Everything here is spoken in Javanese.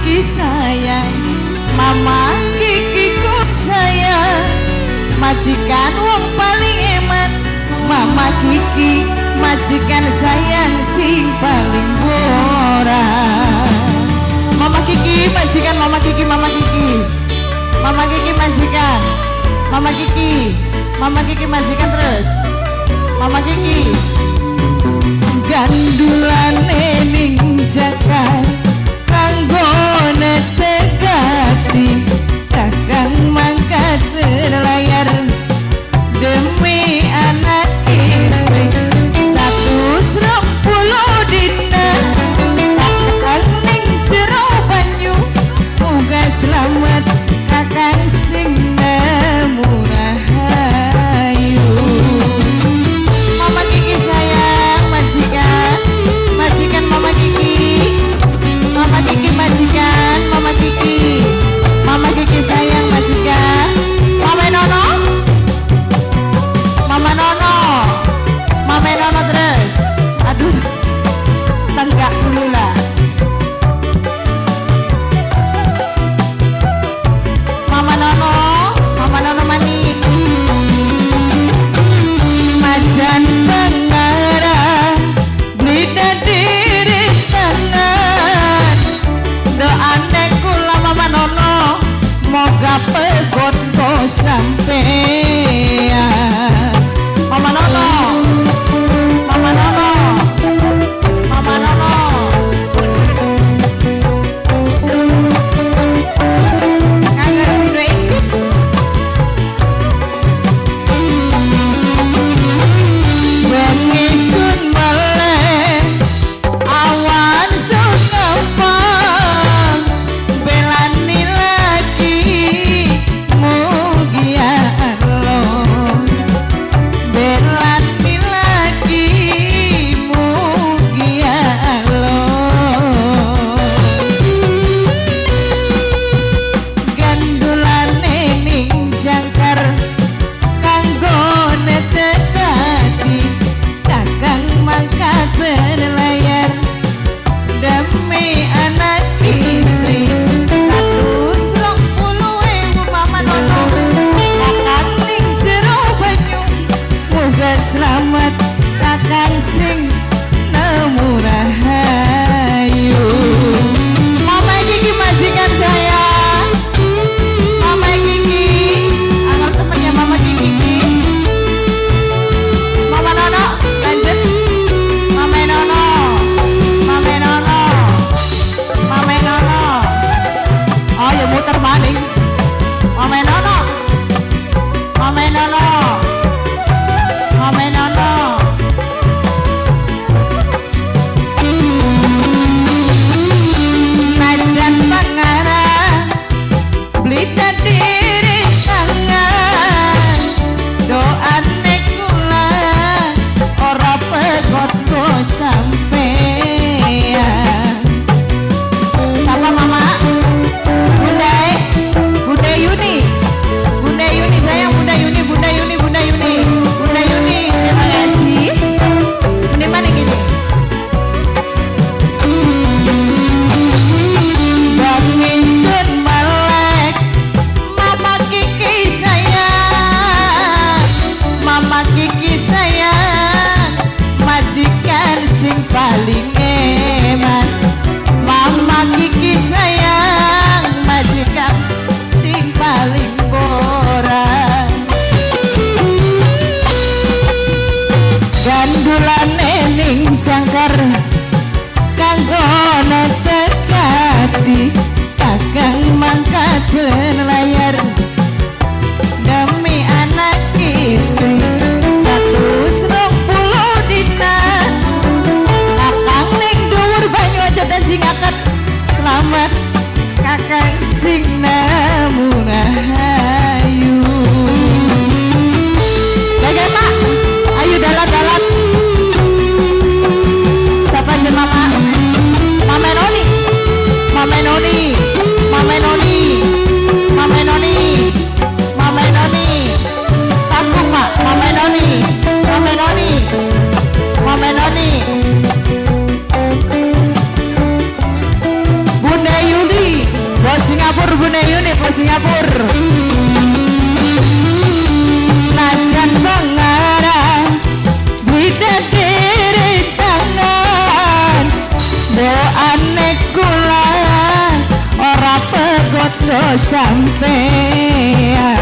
Kiki sayang, Mama Kiki ku sayang, majikan wong paling eman. Mama Kiki majikan sayang sing paling murah. Mama Kiki majikan, Mama Kiki, Mama Kiki, Mama Kiki majikan, Mama Kiki, Mama Kiki majikan terus, Mama Kiki. Gandulane ning jangkar kanggo netegati, kakang mangkat berlayar demi anak istri. 120 dina kakang ning jero banyu, muga selamat kakang sing nemu rahayu. Mama Kiki sayang majikan, majikan Mama Kiki, Mama Kiki majikan, Mama Kiki, Mama Kiki sayang majikan. Mama Nono, Mama Nono, Mama Nono terus. Aduh, tenggak dulu lah. Mama Nono, Mama Nono mani. Majan pengarah blida diri tangan, doane kula Mama Nono moga pegoto sampean. Mama Nono, Mama Nono, Mama Nono. Kakak sido ikut. Wengi sun meleh awan sukempang, belani lagi mugia Allah, belani lagi mugia Allah. Gandulane ning jangkar kanggo netegati, kakang mangkat berlayar demi anak istri. 120.000 Mama Nono kakang ning jero banyu, moga selamat kakang sing nemu rahayu. Mama Kiki majikan saya, Mama Kiki, anak temennya Mama Kiki. Mama Nono, lanjut. Mama Nono, Mama Nono, Mama Nono. Oh ya muter maning. Mama Nono, Mama Nono, Mama Nono. Najan pangarang blida diri tangan, doane kula ora pegot sampean. Siapa Mama? Bunda, Bunda Yuni, Bunda Yuni sayang, Bunda Yuni, Bunda Yuni, Bunda Yuni, Bunda Yuni, terima kasih. Bunda mana gini? Bangisun melek Mama Kiki sayang, Mama Kiki sayang, majikan sing paling eman. Mama Kiki sayang, majikan sing paling boran. Gandulane ning jangkar kanggo netegati, kakang mangkat berlayar demi anak istri. 120 dina kakang ning dhuwur banyu aja dan singaket selamat kakang sing nemu rahayu. Oke Pak, ayo dalat-dalat. Siapa aja Mama? Mama Noni, Mama Noni, Mama Noni, Mama Noni, Mama Noni. Takung Pak, Mama Noni, Mama Noni, Mama Noni. Bunda Yuli, Bunda Yuni, posisinya pur. Najan pangaran duite diri tangan, doane kula ora pegot sampean.